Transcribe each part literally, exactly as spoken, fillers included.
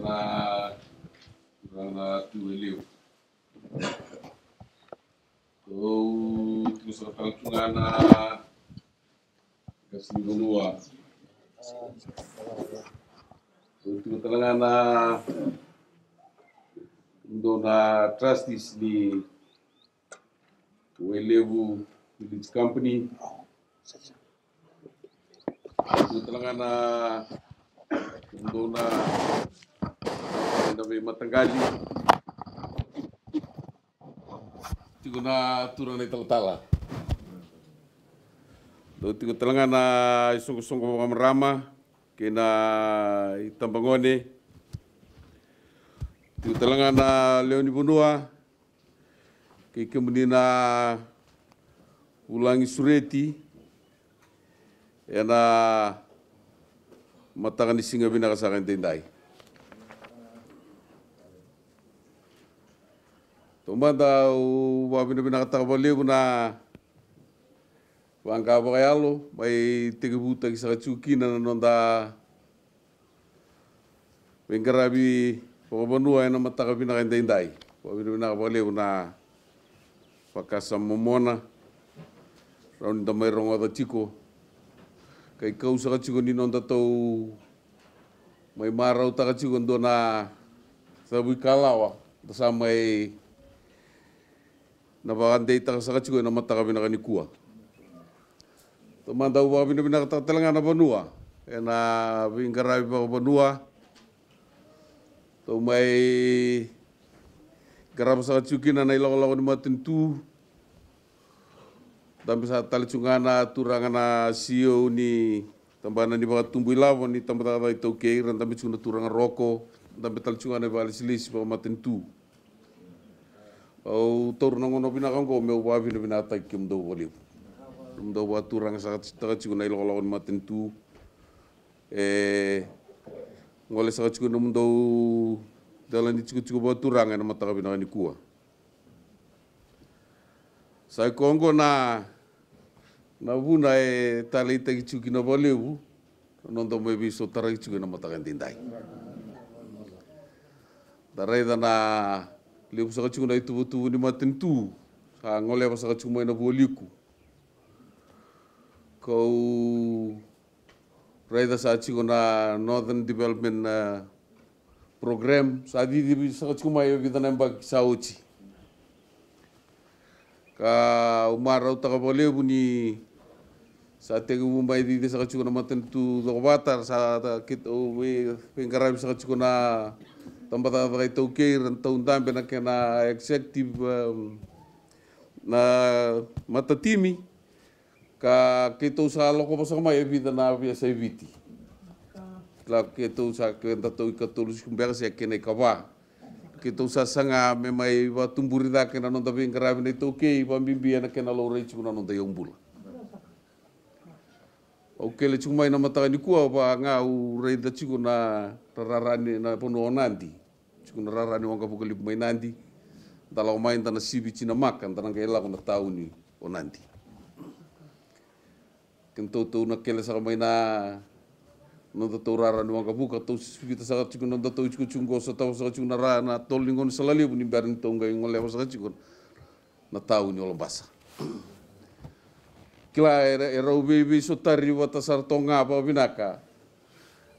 na turaga na Tui Wailevu. Tou tiko saka tale tu ga na qase ni vanua. Tou tiko tale ga na dua na trustees ni Wailevu Village Company. Tiko tale ga na dua na na veimataqali. Tiko na turaga na italatala. Dou tiko tale ga na isoqosoqo vakamarama kei na itabagone. Tiko tale ga na lewe ni vanua kei kemuni na vulagi sureti ena mataka ni siga vinaka saka edaidai. Taumada au vakavinavinakataka vakalevu na vaqa vakayalo mai tekivutaki saka tiko kina na noda veiqaravi vakavanua ena mataka vinaka edaidai. Vakavinavinaka vakalevu na vakasama momona, rawa ni da mai rogoca tiko. Kai kau saka tiko ni noda tou mai marautaka tiko dua na cavuikalawa da sa mai na vakadeitaka saka tiko ena mataka vinaka nikua. Taumada au vakavinavinakataka tale ga na vanua ena veiqaravi vakavanua. Tou mai qarava saka tiko kina na ilakolako ni matanitu. Dabe saka tale tiko ga na turaga na C E O ni tabana ni vakatubu ilavo ni tabacakacaka iTaukei, ra dabe tiko na turaga Roko, dabe tale tiko ga na ivakalesilesi vakamatanitu. Au taura na gauna vinaka oqo meu vakavinavinakataki kemudou vakalevu. Kemudou vakaturaga saka tiko na ilakolako ni matanitu. E gole saka tiko na nomudou dela ni tikotiko vakaturaga ena mataka vinaka nikua. Sa i koya oqo na, na vuna e taleitaki tiko kina vakalevu na noda mai veisotaraki tiko ena mataka edaidai. Da raica na levu saka tiko na ituvatuva ni matanitu sa goleva saka tiko mai na vualiku. Kau raica sa tiko na Northern Development, eh, Program, sa cici saka tiko mai e vica na yabaki sa oti. Kau marautaka vakalevu ni sa tekivu mai cici saka tiko na matanitu cokovata, sa keitou vei, veiqaravi saka tiko na tabacakacaka iTaukei, ra taudabe na kena executive, em, na matatimi. Ka keitou sa lakova saka mai e vica na veiyasai Viti. Kila keitou sa, kedatou ikatolu tiko beka se kena ikava. Keitou sa saga me mai vakatuburi cake na noda veiqaravi na iTaukei, vakabibi ena kena laurai tiko na noda iyaubula. Au kele tiko mai na mataka nikua, vaka ga au raica tiko na rarani na vanua o Nadi. Tiko na rara ni waqavuka levu mai Nadi. Da lako mai da na sivi Tinamaka, da na qai lako na tauni o Nadi. Kedatou tou na kele saka mai na nodatou rara ni waqavuka, tou sivita saka tiko na nodatou itikotiko qo, sotava saka tiko na ra na tolo ni gaunisala levu ni bera ni tou qai goleva saka tiko na tauni o Labasa. Kila e, e rau veiveisotari vata sara toka ga vakavinaka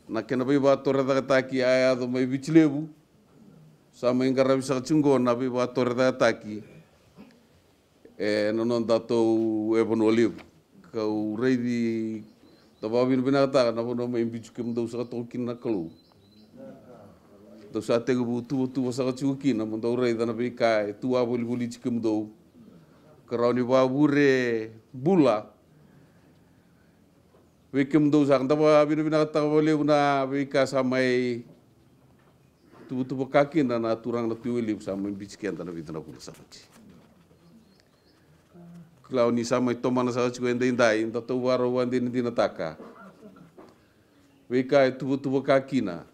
na kena veivakatorocaketaki a yaco mai Viti Levu. Sa mai qaravi saka tiko qo na veivakatorocaketaki e na nodatou e Vanua Levu. Kau raici, da vakavinavinakataka na vanua mai biuti kemudou saka toka kina na Kalou. Dou sa tekivu tuvatuva saka tiko kina mo dou raica na veika e tu a volivoliti kemudou. Ka rawa ni vakavure bula vei kemudou saka. Da vakavinavinakataka vakalevu na veika sa mai tuvatuvaka kina na turaga na Tui Wailevu sa mai biuti keda na vica na vula sa oti. Kila ni sa mai tomana saka tiko e daidai, datou vakarau vakadinadinataka veika e tuvatuvaka kina.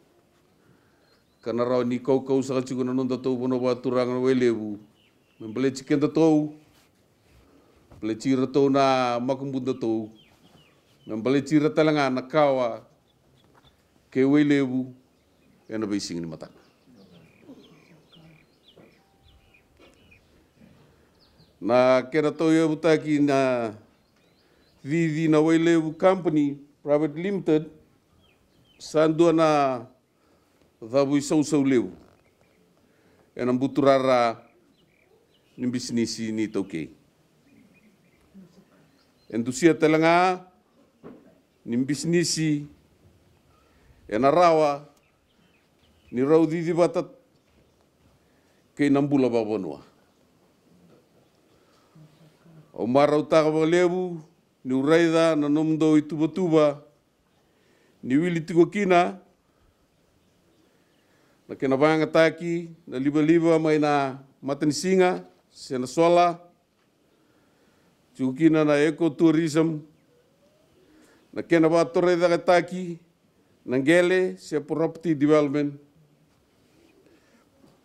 Ka na rawa ni kaukau saka tiko na nodatou vanua vakaturaga na Wailevu me baleti kedatou, baleti iratou na makubudatou, me baleti ira tale ga na kawa kei Wailevu, ena veisiga ni mataka. Na kena tauyavutaki na cici na Wailevu Company Private Limited, sa dua na cavu isausau levu ena buturara ni bisinisi ni iTaukei. E dusia tale ga ni bisinisi ena rawa ni rau cici vata kei na bula vakavanua. Au marautaka vakalevu niu raica na nomudou ituvatuva ni wili tiko kina na kena vakayagataki na livaliva mai na matanisiga se na sola, tiko kina na ecotourism, na kena vakatorocaketaki na qele se property development.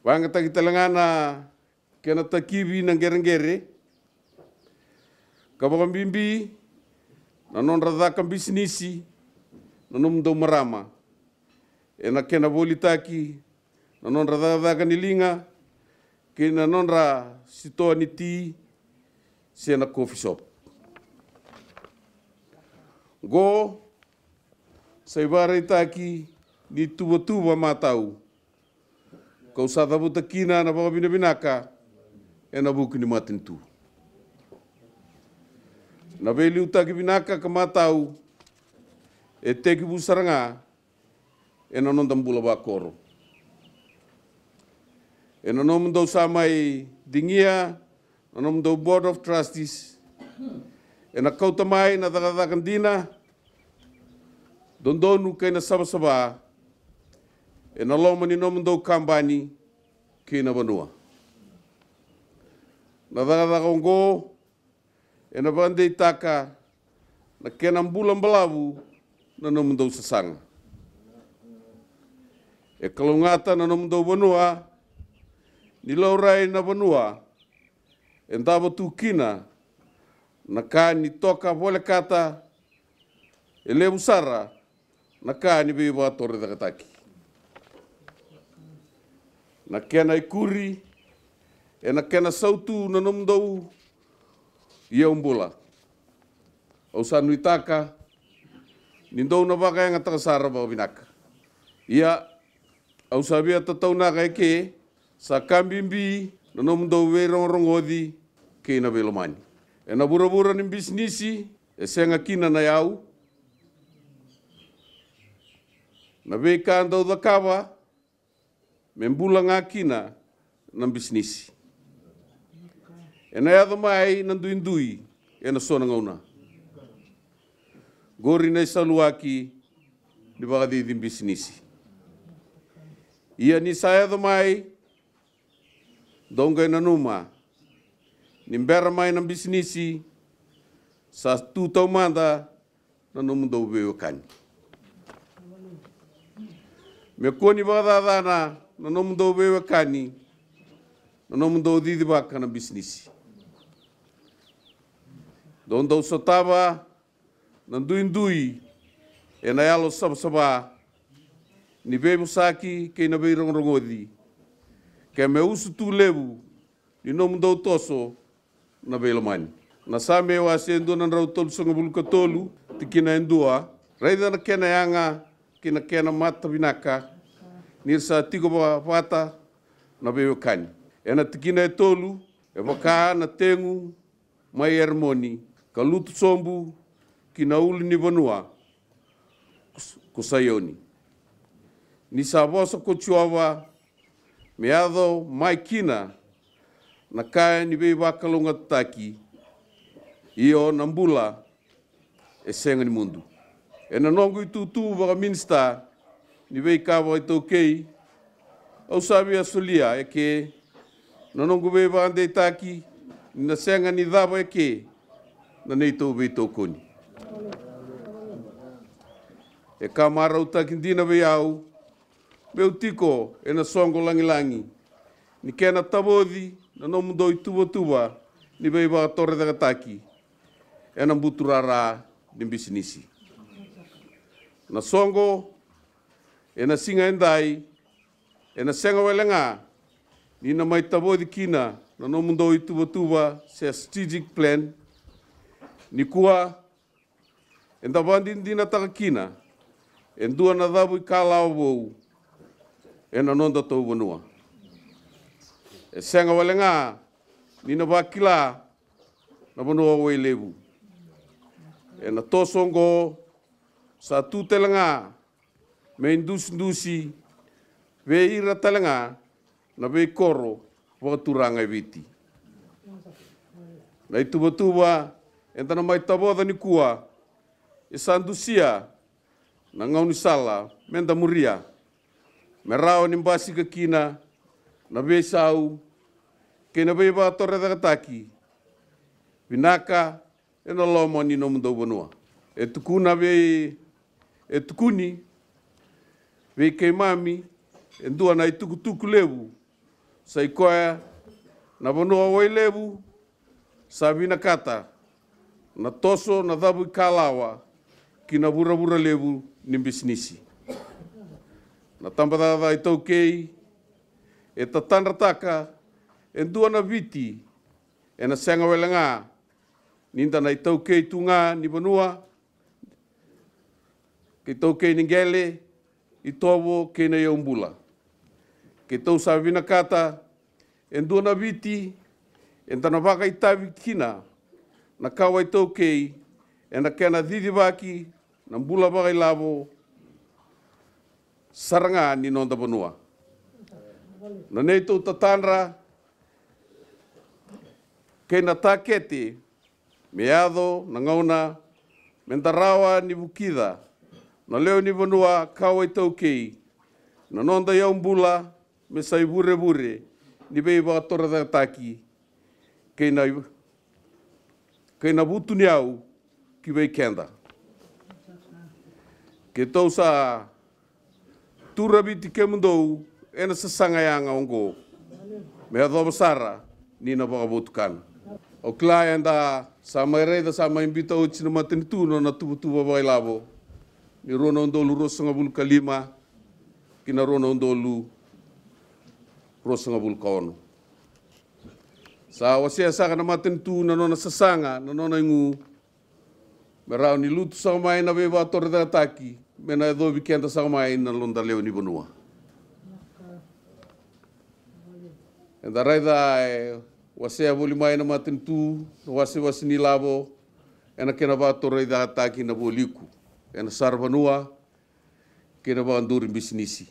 Vakayagataki tale ga na kena takivi na qereqere, ka vakabibi na nodra caka bisinisi na nomudou marama, ena kena volitaki na nodra cakacaka ni liga kei na nodra sitoa ni ti se na coffee shop. Qo sa ivakaraitaki ni tuvatuva matau, kau sa cavuta kina na vakavinavinaka ena vuku ni matanitu. Na veiliutaki vinaka ka matau e tekivu sara ga ena noda bula vakoro. Ena nomudou sa mai digia na nomudou Board of Trustees, ena kauta mai na cakacaka dina, dodonu kei na savasava ena loma ni nomudou kabani kei na vanua. Na cakacaka oqo ena vakadeitaka na kena bula balavu na nomudou sasaga. E kalougata na nomudou vanua ni laurai na vanua e davo tu kina na ka ni toka volekata, e levu sara na ka ni veivakatorocaketaki. Na kena ikuri ena kena sautu na nomudou iyaubula. Au sa nuitaka ni dou na vakayagataka sara vakavinaka. Ia, au sa via tataunaka eke, sa ka bibi na nomudou veirogorogoci kei na veilomani. Ena vuravura ni bisinisi e sega kina na yau. Na veika dau cakava me bula ga kina na bisinisi. Ena yaco mai na duidui ena so na gauna. Qori na isaluaki ni vakacici bisinisi. Ia ni sa yaco mai, dou qai nanuma ni bera mai na bisinisi, sa tu taumada na nomudou veiwekani. Me kua ni vakacacana na nomudou veiwekani na nomudou cicivaka na bisinisi. Dou dau sotava na duidui ena yalo savasava ni veivosaki kei na veirogorogoci, ke me usutu levu ni nomudou toso na veilomani. Na Same wase e dua na drau tolusagavulu ka tolu, tikina e dua: Raica na kena yaga kei na kena mata vinaka, ni ra sa tiko va-, vata na veiwekani. Ena tikina e tolu: E vaka na tegu mai Eremoni, ka lutu sobu ki na ulunivanua ko Saioni. Ni sa vosa ko Jiova, me yaco mai kina na ka ni veivakalougatataki, io na bula e sega ni mudu. Ena noqu itutu vakaminisita ni veika vakaitaukei, au sa via solia eke na noqu veivakadeitaki ni na sega ni cava eke na neitou veitokoni. E ka marautaki dina vei au meu tiko ena soqo lagilagi ni kena tavoci na nomudou ituvatuva ni veivakatorocaketaki ena buturara ni bisinisi. Na soqo ena siga edai ena sega wale ga ni na mai tavoci kina na nomudou ituvatuva se strategic plan. Nikua, eda vakadinadinataka kina e dua na cavuikalawa vou ena noda tauvanua. E sega wale ga ni na vakila na vanua Wailevu. Ena toso oqo sa tu tale ga me idusidusi vei ira tale ga na veikoro vakaturaga e Viti. Na ituvatuva eda na mai tavoca nikua e sa dusia na gaunisala me da muria, me rawa ni basika kina na veisau kei na veivakatorocaketaki vinaka ena loma ni nomudou vanua. E tukuna vei, e tukuni vei keimami e dua na itukutuku levu, sa i koya na vanua Wailevu sa vinakata na toso na cavuikalawa ki na vuravura levu ni bisinisi. Na tabacakacaka iTaukei e tatadrataka e dua na Viti ena sega wale ga ni da na itaukei tu ga ni vanua, kei taukei ni qele, itovo kei na iyaubula. Keitou sa vinakata e dua na Viti eda na vakaitavi kina na kawa iTaukei ena kena cicivaki na bula vakailavo sara ga ni noda vanua. Na neitou tatadra kei na takete me yaco na gauna me da rawa ni vukica na lewe ni vanua kawa iTaukei, na noda iyaubula me sa ivurevure ni veivakatorocaketaki kei na, kei na vutuniyau ki vei keda. Keitou sa turaviti kemudou ena sasaga yaga oqo me yacova sara ni na vakavotukana. Au kila eda sa mai raica, sa mai biuta oti na matanitu na nona tuvatuva vakailavo ni rua na udolu ruasagavulu ka lima ki na rua na udolu ruasagavulu ka ono. Sa wasea saka na matanitu na nona sasaga, na nona igu, me rawa ni lutu saka mai na veivakatorocaketaki me na yacovi keda saka mai na noda lewe ni vanua. Eda raica e wasea voli mai na matanitu na wasewase ni lavo ena kena vakatorocaketaki na vualiku ena saravanua kei na vakaduri bisinisi.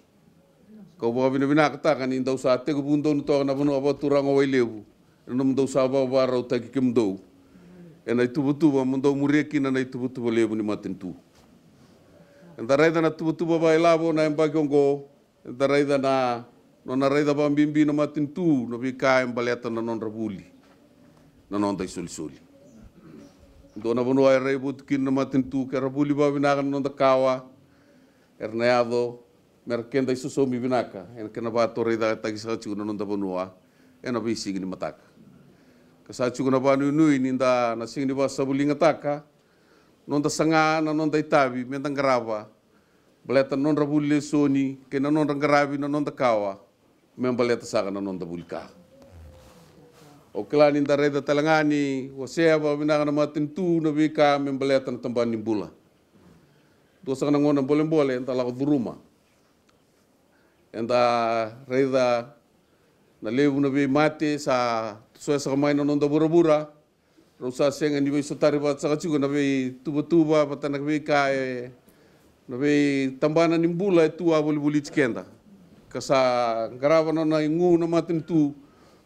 Kau vakavinavinakataka ni dou sa tekivu donu toka na vanua vakaturaga o Wailevu ena nomudou sa vakavakarautaki kemudou ena ituvatuva mo dou muria kina na ituvatuva levu ni matanitu. Eda raica na tuvatuva vakailavo na yabaki oqo, eda raica na nona raica vakabibi na matanitu na veika e baleta na nodra vuli na noda isolisoli. Dua na vanua e raivotu kina na matanitu ke ra vuli vakavinaka na noda kawa, era na yaco me ra keda isosomi vinaka ena kena vakatorocaketaki saka tiko na noda vanua ena veisiga ni mataka. Ka sa tiko na vakanuinui ni da na sega ni vakasavuligataka noda saga, na noda itavi me da qarava baleta na nodra vuli lesoni kei na nodra qaravi na noda kawa me baleta saka na noda vuli ka. O kila ni da raica tale ga ni wasea vakavinaka na matanitu na veika me baleta na tabana ni bula. Dua saka na gauna bolebole eda lako curuma, eda raica na levu na veimate sa tosoya saka mai na noda vuravura. Rau sa sega ni veisotari vata saka tiko na veituvatuva vata na veika e, na veitabana ni bula e tu a volivoliti keda. Ka sa qarava na nona igu na matanitu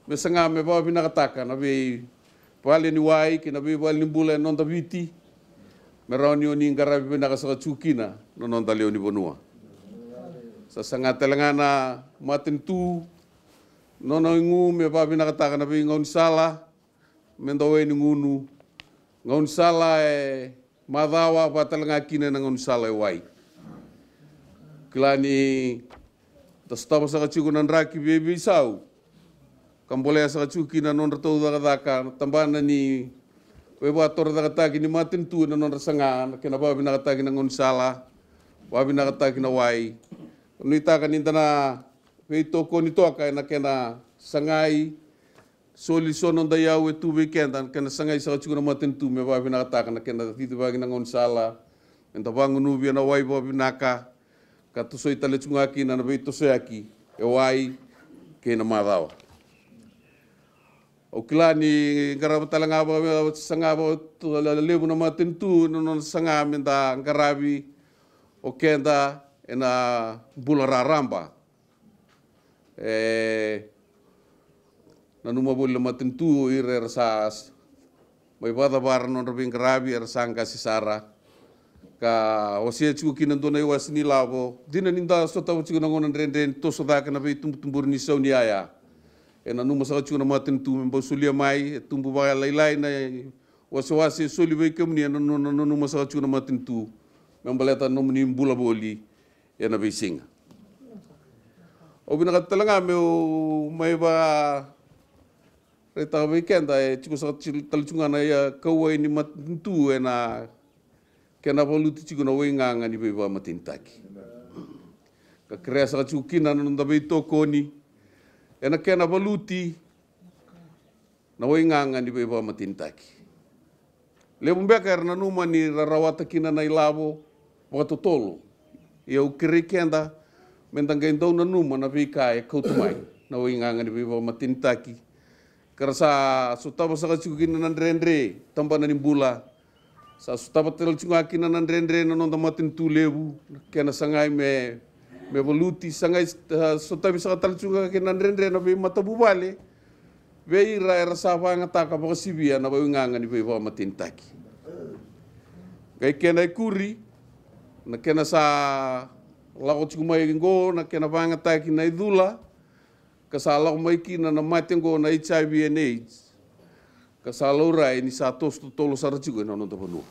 me saga me vakavinakataka na veivale ni wai kei na veivale ni bula e noda Viti, me rawa ni oni qaravi vinaka saka tiko kina na noda lewe ni vanua. Sa saga tale ga na matanitu nona igu me vakavinakataka na veigaunisala me da wai ni gunu, gaunisala e macawa vata tale ga kina na gaunisala e wai. Kila ni da sotava saka tiko na draki veiveisau ka bolea saka tiko kina na nodratou cakacaka na tabana ni veivakatorocaketaki ni matanitu ena nodra saga na kena vakavinakataki na gaunisala, vakavinakataki na wai. Nuitaka ni da na veitokoni toka ena kena sagai soli so noda iyau e tu vei keda, na kena sagai saka tiko na matanitu me vakavinakataka na kena cicivaki na gaunisala, me da vagunuvi ena wai vakavinaka, ka tosoi tale tiko ga kina na veitosoyaki e wai kei na macawa. Au kila ni qarava tale ga vakasaga vakalevu na matanitu ena nona saga me da qaravi o keda ena bula raraba. E nanuma voli na matanitu o ira era sa mai vakacavara na nodra veiqaravi, era sa qase sara, ka wasea tiko kina dua na iwase ni lavo. Dina ni da sotava tiko na gauna dredre ni toso cake na veitubutuburi ni sau ni yaya, e nanuma saka tiko na matanitu me bau solia mai, e tubu vakalailai na wasewase e soli vei kemuni, e nanu- nanuma saka tiko na matanitu me baleta na nomuni bula voli ena veisiga. Au vinakata tale ga meu mai vakaraitaka vei keda, e tiko saka tale tiko ga na kauwai ni matanitu ena kena valuti tiko na waigaga ni veivakamatenitaki, ka kerea saka tiko kina na noda veitokoni ena kena valuti na waigaga ni veivakamatenitaki. Levu beka era nanuma ni ra rawata kina na ilavo vakatotolo. Ia au kerei keda me da qai dau nanuma na veika e kauta mai na waigaga ni veivakamatenitaki, ka ra sa sotava saka tiko kina na dredre tabana ni bula. Sa sotava tale tiko ga kina na dredre na noda matanitu levu, na kena sagai me, me valuti, sagai, e, sotavi saka tale tiko ga kina na dredre na veimatavuvale vei ira era sa vakayagataka vakasivia na waigaga ni veivakamatenitaki. Qai kena ikuri, na kena sa lako tiko mai qo na kena vakayagataki na icula, ka sa lako mai kina na mate qo na HIV and AIDS, ka sa laurai ni sa toso totolo sara tiko ena noda vanua.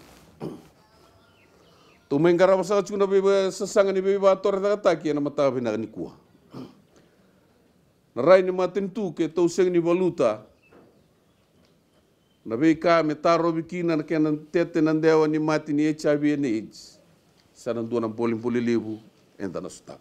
Tou mai qarava saka tiko na veisasaga ni veivakatorocaketaki ena mataka vinaka nikua. Na rai ni matanitu ke tou sega ni valuta na veika me tarovi kina na kena tete na dewa ni mate ni HIV and AIDS, sa na dua na bolebole levu eda na sotava.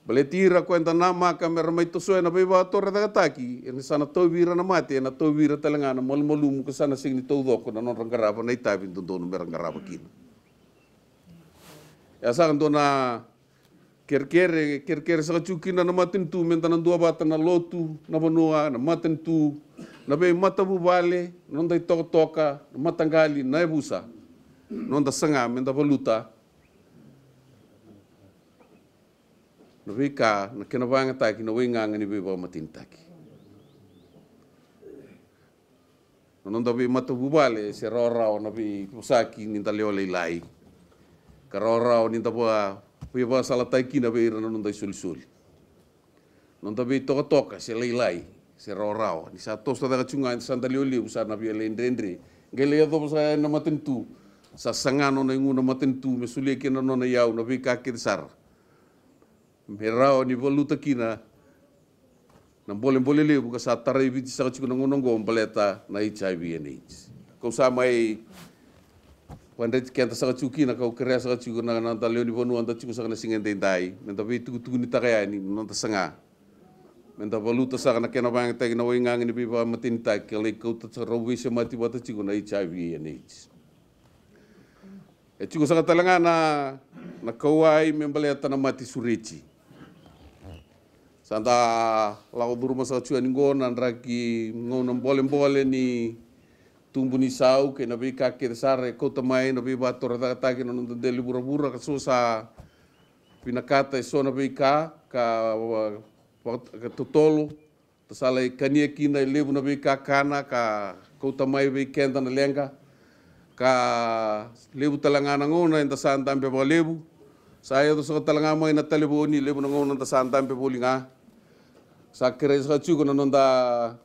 Baleti ira ko eda namaka me ra mai tosoya na veivakatorocaketaki, ena sa na tauvi ira na mate, ena tauvi ira tale ga na malumalumu, ka sa na sega ni taucoko na nodra qarava na itavi dodonu me ra qarava kina. E a saka dua na kerekere, kerekere saka tiko kina na matanitu me da na duavata na lotu, na vanua, na matanitu, na veimatavuvale, na noda itokatoka, na mataqali, na yavusa, na noda saga me da valuta na veika na kena vakayagataki na waigaga ni veivakamatenitaki. Na noda veimatavuvale se rawarawa na veivosaki ni da lewa lailai, ka rawarawa ni da va- veivakasalataki kina vei ira na noda isolisoli. Noda veitokatoka se lailai se rawarawa ni sa toso cake tiko ga, ni sa da lewe levu, sa na via lai dredre, qai lai yacova saka yani na matanitu. Sa saga nona igu na matanitu me solia kina na nona iyau na veika kece sara me rawa ni valuta kina na bolebole levu ka sa tarai Viti saka tiko na gauna oqo baleta na HIV and AIDS. Kau sa mai vakadreti keda saka tiko kina, kau kerea saka tiko na, na noda lewe ni vanua da tiko saka na siga edaidai, me da veitukutukunitaka yani na noda saga me da valuta saka na kena vakayagataki na waigaga ni veivakamatenitaki, ka lai kauta saka, rau veisemati vata tiko na HIV and AIDS. E tiko saka tale ga na, na kauwai me baleta na mate sureti. Sa da lako curuma saka tiko yani qo na draki gauna bolebole ni tubu ni sau kei na veika kece sara e kauta mai na veivakatorocaketaki na noda dela ni vuravura, ka so sa vinakata e so na veika ka va- vakatotolo, da sa lai kania kina e levu na veikakana ka kauta mai vei keda na leqa. Ka levu tale ga na gauna eda sa dabe vakalevu, sa yaco saka tale ga mai na talevoni, levu na gauna da sa dabe voli ga. Sa kerei saka tiko na noda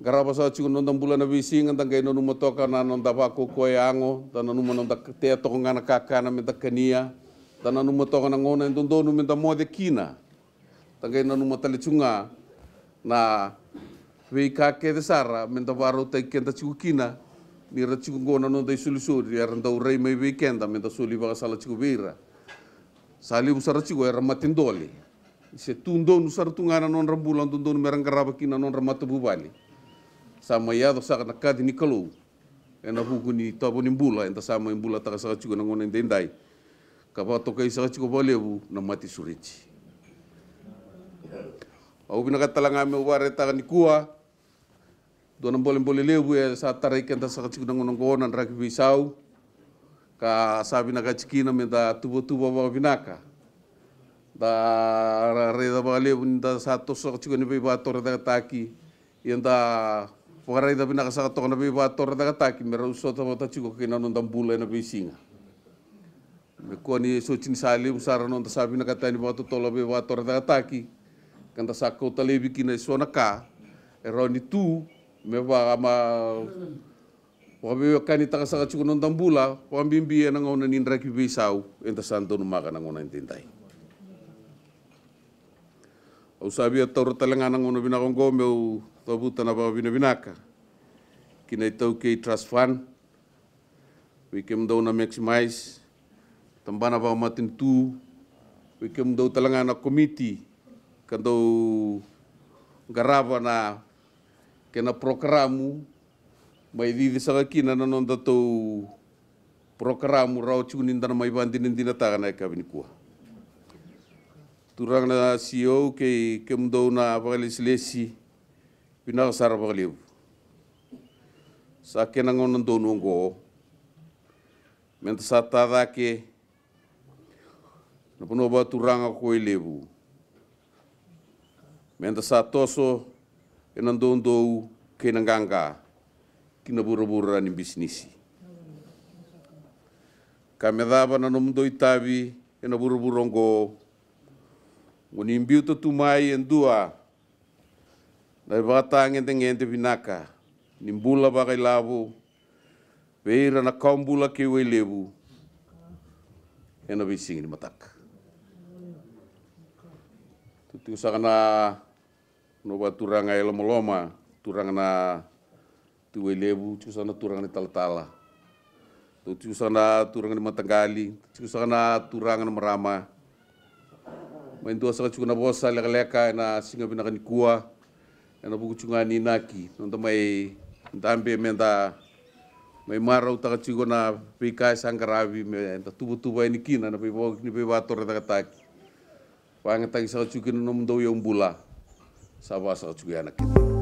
qarava saka tiko na noda bula na veisiga, da qai nanuma toka na noda vakaukauwa yago, da nanuma noda tea toka ga na kakana me da kania, da nanuma toka na gauna e dodonu me da moce kina. Da qai nanuma tale tiko ga na veika kece sara me da vakarautaki keda tiko kina, ni ra tiko qo na noda isolisoli era dau rai mai vei keda me da soli vakasala tiko vei ira. Sa levu sara tiko era mate dole se tu donu sara tu ga na nodra bula dodonu mera qarava kina na nodra matavuvale. Sa mai yaco saka na kaci ni Kalou ena vuku ni tovo ni bula eda sa mai bulataka saka tiko na gauna edaidai, ka vakatokai saka tiko vakalevu na mate sureti. Au vinakata tale ga meu vakaraitaka nikua dua na bolebole levu e sa tarai keda saka tiko na gauna oqo, na draki veisau, ka sa vinakati kina meda tuvatuva vakavinaka. Da ra- raica vakalevu ni da sa toso saka tiko ena veivakatorocaketaki, ia da vakaraica vinaka saka toka na veivakatorocaketaki me rau sota vata tiko kei na noda bula ena veisiga. Me kua ni soti ni sa levu sara noda sa vinakata ni vakatotolo veivakatorocaketaki, ka da sa kauta laivi kina eso na ka e rawa ni tu me vaka ma vakaveiwekanitaka saka tiko noda bula, vakabibi ena gauna ni draki veisau eda sa donumaka na gauna edaidai. Au sa via taura tale ga na gauna vinaka oqo meu cavuta na vakavinavinaka ki na iTaukei Trust Fund, vei kemudou na Maximize, tabana vakamatanitu, vei kemudou tale ga na komiti ka dou qarava na kena porokaramu, mai cici saka kina na noda tou porokaramu rawa tiko ni da na mai vakadinadinataka na yakavi nikua. Turaga na C E O kei kemudou na vakalesilesi, vinaka sara vakalevu. Sa kena gauna donu oqo meda sa ta cake na vanua vakaturaga ko Wailevu, meda sa toso ena doudou kei na qaqa ki na vuravura ni bisinisi. Ka me cava na nomudou itavi ena vuravura oqo, mo ni biuta tu mai e dua na ivakatagedegede vinaka ni bula vakailavo vei ira na kawa bula kei Wailevu ena veisiga ni mataka. Tu tiko saka na nona vakaturaga e lomaloma, turaga na Tui Wailevu, tiko saka na turaga ni talatala, tiko saka na turaga ni mataqali, tiko saka na turaga na marama. Mai dua saka tiko na vosa lekaleka ena siga vinaka nikua ena vuku tiko ga ni inaki noda mai dabe meda mai marautaka tiko na veika e sa qaravi meda tuvatuva yani kina na veivoki ni veivakatorocaketaki. Vakayagataki saka tiko kina na nomudou iyau bula. Sa vaka saka tiko ya na kena